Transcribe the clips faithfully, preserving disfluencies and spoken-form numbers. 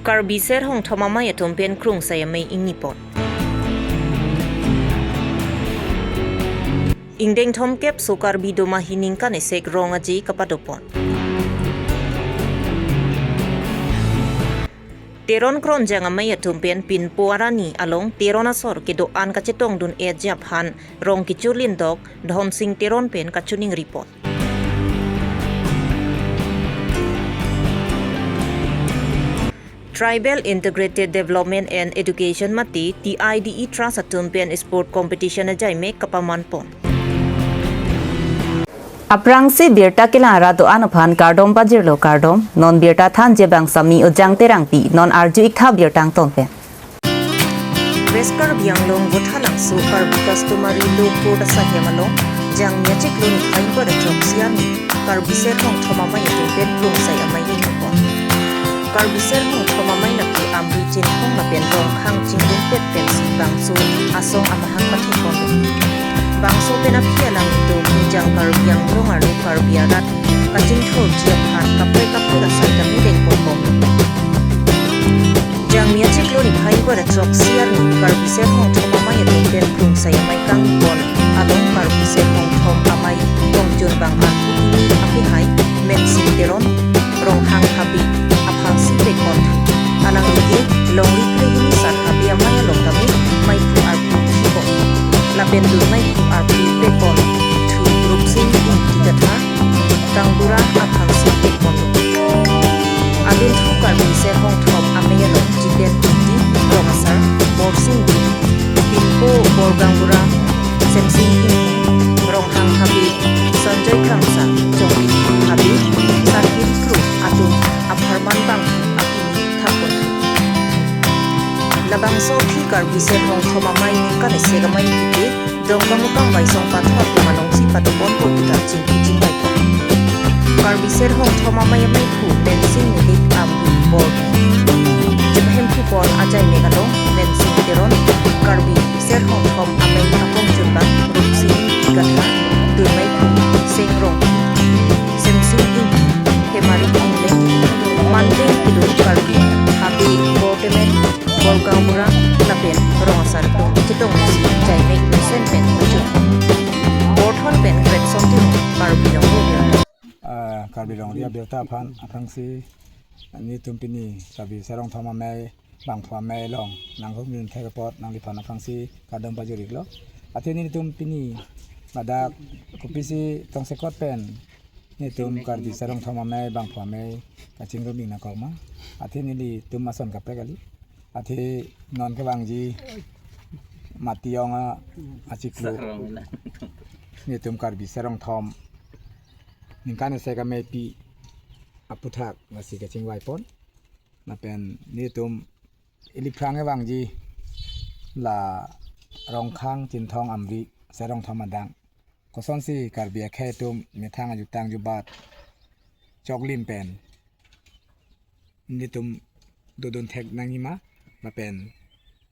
Karbi Serhongthom Amei atum pen krungsai amei ingni pon. Ingdeng thomkep so Karbi Domahi ningkan esek rong aje kapado pon. Teron Kronjang amei atum pen Pinpo arani along Teron asor kedo-an kachetongdun-e ajaphan rong kechulindok Dhonsing Teron pen kachiningri pon. Tribal Integrated Development and Education mate T I D E Trust atum pen sport competition ajaimek kapaman pon. Aphrangsi birta kelang ra do-an aphan kardom pajirlo kardom, non birta thanji abang Sami Ojang Terangpi, non arju iktha birta angton pen. West Karbi Anglong Vothatlangso Karbi Customary Law Court asahem along Jangmi achiklo niphai ingkoi ra throksi arni Karbi Serhongthom Amei atum pen krungsai amei ingni pon. Karbi Serhongthom Amei lake Amri Chinthong lapen Rongkhang chingrumpet pensi bangso asong amahang pathek ponlo. Bangso pen aphi alanglitum Jang Karbi Anglong arlo Karbi arat kachingthurji aphan kaprek kaprek asai kami dengpon bomlo. Jangmi achiklo niphai ingkoi ra throksi arni Karbi Serhongthom Amei atum pen krungsai amei kangni pon along Karbi Serhongthom Amei kongchunbang arpu hini apihai Mensing Teron Rongkhang Habe aphansi pekon. Alangli ke longri krehini sar Habe amei along tame maiphu arpu thipon. Lapen dun maiphu arpu pekon thu Rupsing Ingti Kathar Kangbura aphansi pekon. Adun thu Karbi Serhongthom Amei along Jiten Ingti, Rong asar Borsing Ingti, Pinpo Borgangbura, Semsing Ingti, Ronghang Habe, Sanjoy Kangsa, Chongki Habe, Sarkiri Kru atum apharman bang apini thapon. Labangso aphi Karbi Serhongthom Amei ningkan esek amei kipi Dongkamukam Baisong Pathor atum alongsi pado ponpo puta chingki chingvai pon. Karbi Serhongthom Amei ameiphu Mensing Nilik Amri Bor. Chepahemphu pon ajaimek along Mensing Teron Karbi Serhongthom Amei akongchunbang Rupsing Ingti Kathar, dun maiphu Seng Rongpi, Semsing Ingti, Hemari Ingleng, Mandeng kedun Karbi Habe Bortemen, Borgangbura lapen Rong asar atum chetongsi jaimek mesen pen ujun. Borthon pen Gregson Timung, Karbi Longri. Ah, Karbi Longri abirta aphan aphrangsi nelitum pini Karbi Serhongthom Amei bangphu amei along nanghumdun thek apot nangliphan aphrangsi kardom pajir-iklo. Athe nelitum pini ladak kopisi tongsekot pen nelitum Karbi Serhongthom Amei bangphu amei kachingrum-ik nangkok ma. Athe nelitum ason kaprek kali. Athe non kevangji Matiyong a achiklo Sarong na. Nelitum Karbi Serhongthom ningkan esek ameipi aputhak lasi kachingvai pon. Lapen nelitum ili aphrang kevangji la Rongkhang Chinthong Amri Serhongthom adang kosonsi Karbi akhei atum methang ajutang jubat choklim pen nelitum dodun thek nangji ma lapen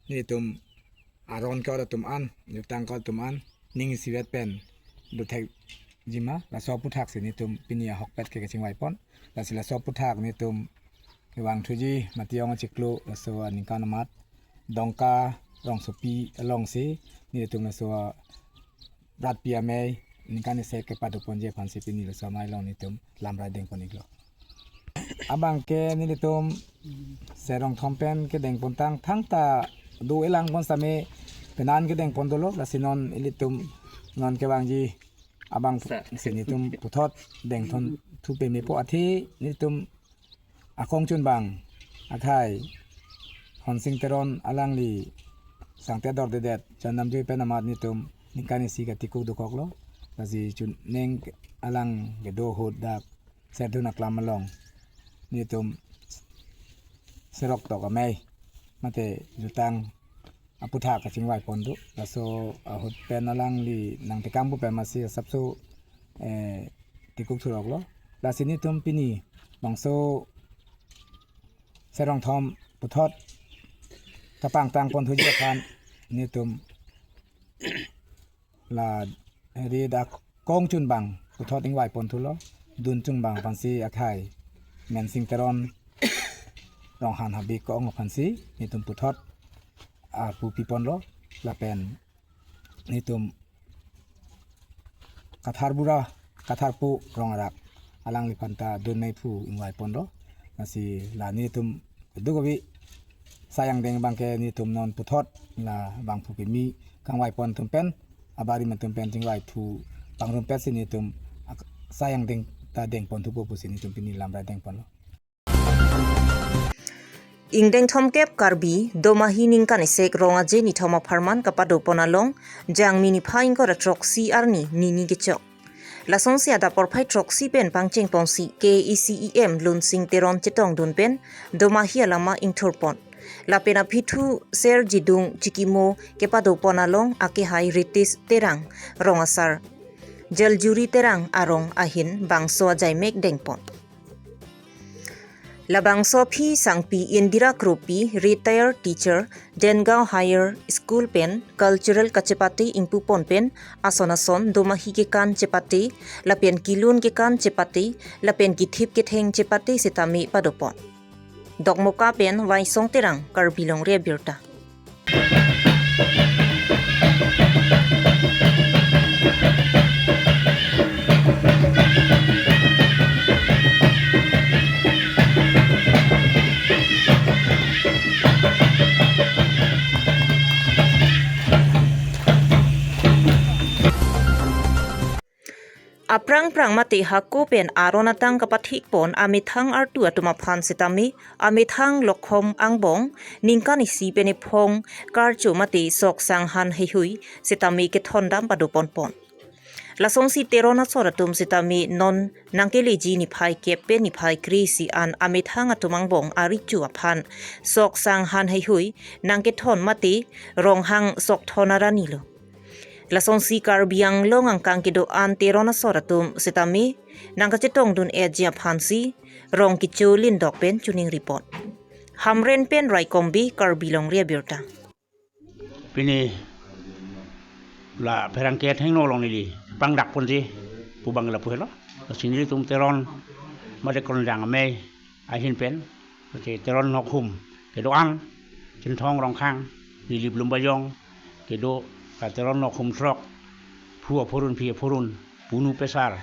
nelitum aron ke-ot atum an, jutang ke-ot atum an ning isivet pen dothekji ma, laso aputhaksi nelitum pini ahokpet ke kachingvai pon. Lasi laso aputhak nelitum kevang thuji Matiyong achiklo laso aningkan amat Dongka rongsopi alongsi nelitum laso a ratpi amei ningkan esek kepado ponji aphansi pini laso amei along nelitum lamrai dengpon-iklo. Abang ke nelitum Serhongthom pen kedengpontang thangta do-elang pon same penan kedengpon dolo, lasi non ilitum non kevangji abang Sa- si nelitum puthot dengthon thu pemepo. Athe nelitum akongchunbang akhei Honsing Teron alangli sangte dordedet jannam jui pen amat nelitum ningkan isi katikuk dokoklo. Lasi chuning alang kedo ahut dak Serdun aklam along nelitum serok tok amei mate jutang aputhak kachingvai pon do. Laso ahut pen alangli nangtekang pu pen masi asapso, eh, tikuk thuroklo. Lasi nelitum pini bangso Serhongthom puthot kapangtang pon thuji aphan nelitum la ri dak kongchunbang puthot ingvai pon thulo. Dun chungbang aphansi akhei Mensing Teron Ronghang Habe ke-ong aphansi netum puthot arpu piponlo, lapen netum Kathar Bura, Kathar Pu Rong Arak, alangliphan ta dun meiphu ingvaiponlo. Lasi la netum duk abi asai angdeng abangke netum non puthot la bangphu kimi kangvaipon atum pen, abarim atum pen chingvaithu pangrumpetsi netum ak-, asai angdeng ta dengponthupo pusi netum pini lamrai dengponlo. Ingdeng thomkep Karbi Domahi ningkan isek Rong Aje nithom apharman kapadopon along Jangmi niphai ingkoi ra throksi arni nini kechok. Lasonsi adap porphai throksi pen pangchengponsi K A A C E M Lunsing Teron chetongdun pen Domahi alama ingthurpon. Lapen aphi thu ser jidung chikimo kepadopon along akehai Ritesh Terang, rong asar Jaljuri Terang arong ahin bangso ajaimek dengpon. Labangso aphi sangpi Indira Kropi, retired teacher, Dengaon Higher School pen cultural kachepate ingpupon pen ason ason Domahi kekan chepate, lapen kelun kekan chepate, lapen kethip ketheng chepate sitame padopon. Dokmoka pen Waisong Terang, Karbi Longri Abirta. Aphrang phrang mate hako pen aron atang kapathikpon amethang artu atum aphan sitame amethang lokhom angbong ningkan isi pen ephong karcho mate sok sanghan heihui sitame kethondam padoponpon. Lasonsi Teron asor atum sitame non nangkeleji niphai kep pen niphai kre-isi an amethang atum angbong arecho aphan sok sanghan heihui nangkethon mate ronghang sok thon arani lo. Lasonsi Karbi Anglong angkang kedo-an Teron asor atum sitame nangkachetongdun-etji aphansi rong kecho lindok pen chuning report. Hamren pen Raikombi, Karbi Longri Abirta. Pini la pherangke athengno along neli pangdakponji pu abang lapu helo. Lasi nelitum Teron mate Kronjang Amei ahin pen, lasi Teron Nokhum kedo-an, Chinthong Rongkhang, Nilip Lumbajong kedo, ka Teron Nokhum throk, phu aphurun phi aphurun, punu pesar,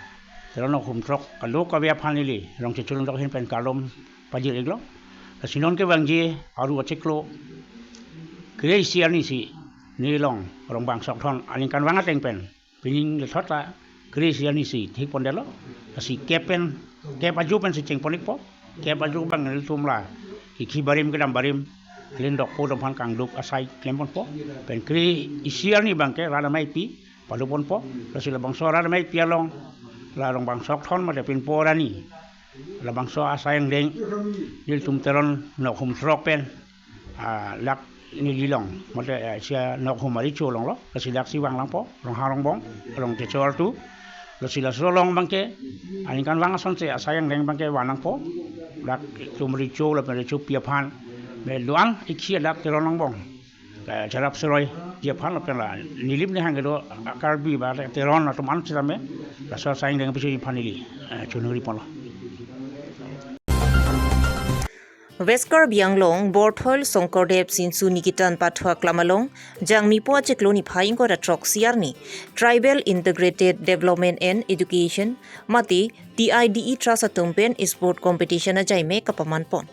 Teron Nokhum throk kadokave aphan neli rong chechulung dok ahin pen kardom pajir-iklo. Lasi non kevangji aru achiklo kre-isi arni si nelong rongbang sok thon aningkanvang ateng pen pining lethot ta kre-isi arni si thikpondetlo. Lasi kep pen, kep ajo pensi chengpon-ikpo. Kep ajo abang nelitum la kikhi barim kedam barim lindokpo, atum aphan kangduk asai klemponpo. Pen kre-isi arni abangke rat ameipi padoponpo. Lasi labangso rat ameipi along la rongbang sok thon mate pinpo arni labangso asai angdeng nelitum Teron Nokhum throk pen, ah, lak neli along mate, ah, sia Nokhum arecho along lo. Lasi daksi vanglangpo, Ronghang Rongbong, rong kecho artu. Lasi laso along abangke aningkanvang asonsi asai angdeng abangke vannangpo. Dak itum recho lapen rechopi aphan, me do-an ikhi dak Teron angbong, eh, charap seroi ji aphan lapen la Nilip Nihang kedo Karbi ba Teron atum an sitame laso asai angdeng piso ji aphan neli, eh, chunuri ponlo. West Karbi Anglong, Borthoil Songkordev Sinsu Nikitan Pathua Klam along, Jangmi po achiklo niphai ingkoi ra throksi arni, Tribal Integrated Development and Education, mate T I D E Trust atum pen Sport Competition ajaimek kapamanpon.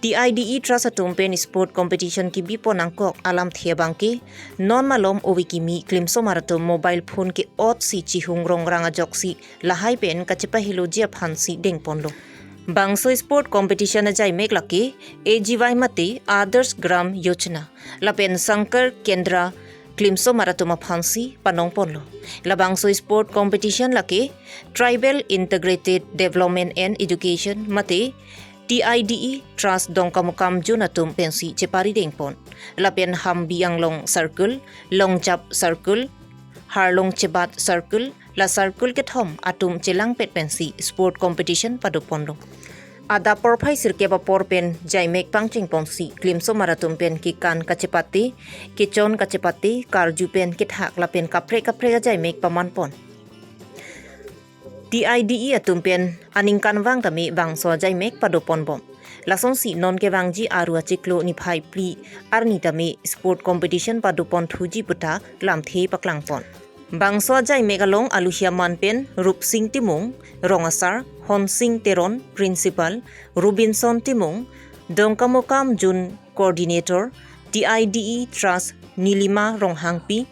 T I D E Trust atum pen Sport Competition kebipon angkok alamthe abangke, non malom ove kimi klimsomar atum mobile phone ke-otsi chihung rongrang ajoksi lahai pen kachepaheloji aphansi dengponlo. Bangso Sport Competition ajaimek lake A G Y mate Adarsh Gram Yojana lapen Sankar Kendra klimsomar atum aphansi panongponlo. Labangso Sport Competition lake Tribal Integrated Development and Education mate T I D E Trust Dongkamukam Zone atum pensi chepari dengpon. Lapen Hambi Anglong Circle, Longjap Circle, Harlong Chebat Circle, la circle kethom atum chelangpet pensi Sport Competition padoponlo. Adap porphai sirkep apor pen jaimek pangchengponsi klimsomar atum pen kekan kachepate, kechon kachepate, karju pen kethak lapen kaprek kaprek ajaimek pamanpon. T I D E atum pen aningkanvang tame bangso ajaimek padoponbom. Lasonsi non kevangji Aru achiklo niphai phli arni tame sport competition padoponthuji puta lamthe paklangpon. Bangso ajaimek along aluhi aman pen Rupsing Timung, Rong Asar, Honsing Teron, Principal, Robinson Timung, Dongkamukam Zone Coordinator, T I D E Trust Nilima Ronghangpi,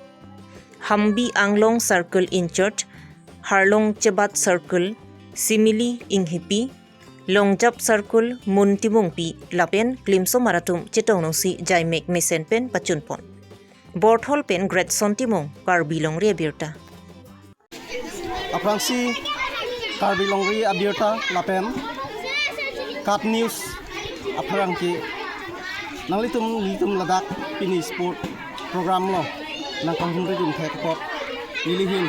Hambi Anglong Circle In-charge, Harlong Chebat Circle Simili Inghipi, Longjap Circle Mun Timungpi lapen klimsomar atum chetongdunsi ajaimek mesen pen pachunpon. Borthol pen Gretson Timung, Karbi Longri Abirta. Aphrangsi Karbi Longri Abirta lapen KAT News aphrang ke nanglitum nelitum ladak pini sport program along nangkanghumri dun thek apot nelihin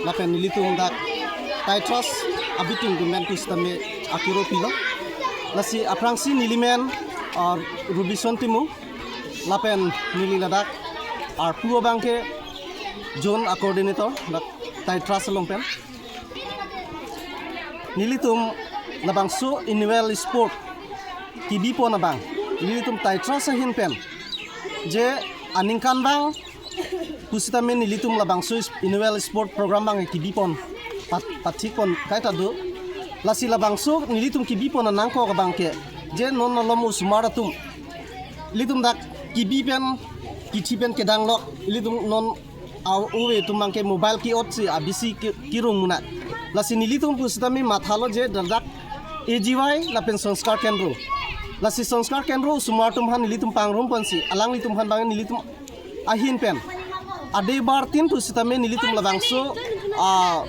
lapen nelitum dak Taitras abitung dun pen pusitame akiro pilo. Lasi aphrangsi nelimen, ah, Robinson Timung lapen neli ladak arpu abang ke zone a-coordinator dak Taitras along pen. Nelitum labangso annual sport kebipon abang nelitum Taitras ahin pen je aningkanvang pusitame nelitum labangso is-, annual sport program abang kebipon pat-, pathikpon kaita do. Lasi labangso nelitum kebipon anangkok abang ke je non malom osomar atum ilitum dak kebi pen, kithi pen kedanglok, ilitum non a-, ove atum abang ke mobile ke-otsi abisi ke-, kerung muna. Lasi nelitum pusitame mathalo je ladak A G Y lapen Sanskar Kendro. Lasi Sanskar Kendro osomar atum aphan nelitum pangrumponsi alanglitum aphan abang nelitum ahin pen adebar tin pusitame nelitum labangso, ah,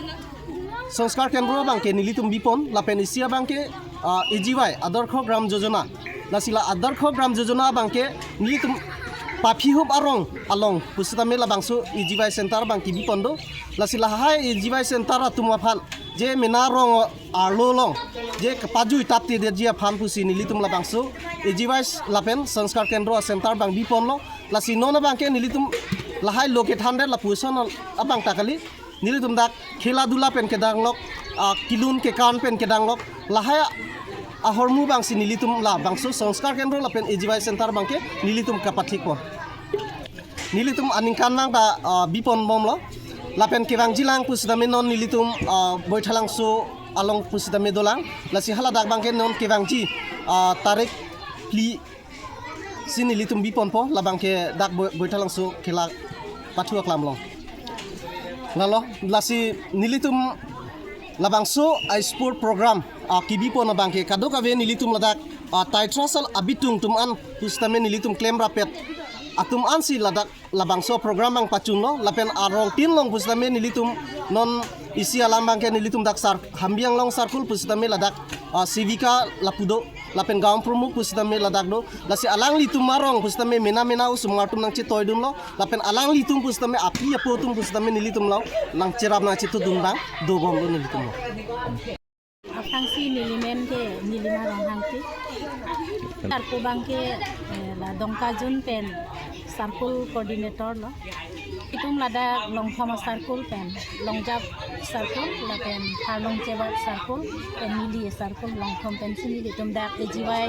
Sanskar Kendro abang ke nelitum bipon lapen isi abang ke, ah, A G Y, Adarsh Gram Yojana. Lasi la Adarsh Gram Yojana abang ke nelitum paphihup arong along pusitame labangso A G Y center abang kebipon do. Lasi lahai A G Y center atum aphan je mena rong arlo along je kepajui taptedetji aphan pusi nelitum labangso A G Y lapen Sanskar Kendro a-center abang biponlo. Lasi non abang ke nelitum lahai lo kethandet lapuson abang ta kali. Nelitum dak khela dula pen kedanglok, ah, kelun kekan pen kedanglok, lahai ahormu abangsi nelitum labangso Sanskar Kendro lapen A G Y center abang ke nelitum kapathikpon. Nelitum aningkanvang ta, ah, biponbomlo. Lapen kevangjilang pusitame non nelitum, ah, Baithalangso along pusitame dolang. Lasi haladak abang ke non kevangji, ah, tarik phli si nelitum biponpo, labang ke dak Boi-, Baithalangso khela pathu aklam along. Lalo, lasi nelitum labangso a-sport program, ah, kebipon abang ke kadokave nelitum ladak, ah, Taitras abitung atum an pusitame nelitum klemrappet atum ansi ladak labangso program abang pachunlo, lapen arong tin along pusitame nelitum non isi alam abang ke nelitum dak sar Hambi Anglong Circle pusitame ladak, ah, Sevika lapu do, lapen Gaon Pramukh pusitame ladak do, lasi alanglitum arong pusitame mena mena osomar atum nangchetoidunlo, lapen alanglitum pusitame api apo atum pusitame nelitum along nangcherap nangchetudun abang dobomlo nelitum along. Aphrangsi nelimen ke Nilima Ronghangpi. Arpu abang ke, eh, la Dongka Zone pen circle coordinator lo. Itum ladak Longthom circle pen, Longjap circle, lapen Harlong Chebat circle, pen Nili circle, Longthom pensi nelitum dak A G Y,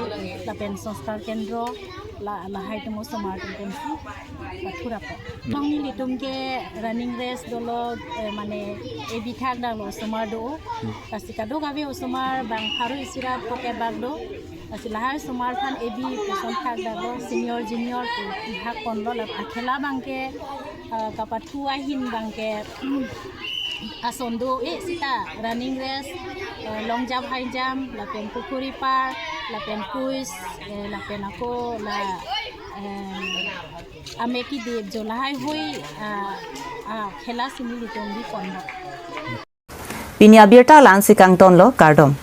lapen Sanskar Kendro, la, lahai atum osomar atum pensi pathurappo. Nong nelitum ke running race dolo, eh, mane ebi thakdaklo osomar do. Lasi kadokave osomar bang pharo isi ra phokep bak do. Lasi lahai osomar aphan ebi puson thakdaklo, senior junior pu thakponlo, la akhela abang ke, eh, kapathu ahin abang ke ason do-e seta running race, eh, long jump, high jump, lapen pukhuri par, lapen quiz, eh, lapen ako la, eh, amek kidip jo lahaihui, ah, ah, khela si nelitum biponbom. Pini abirta la-ansi kangtonlo, kardom.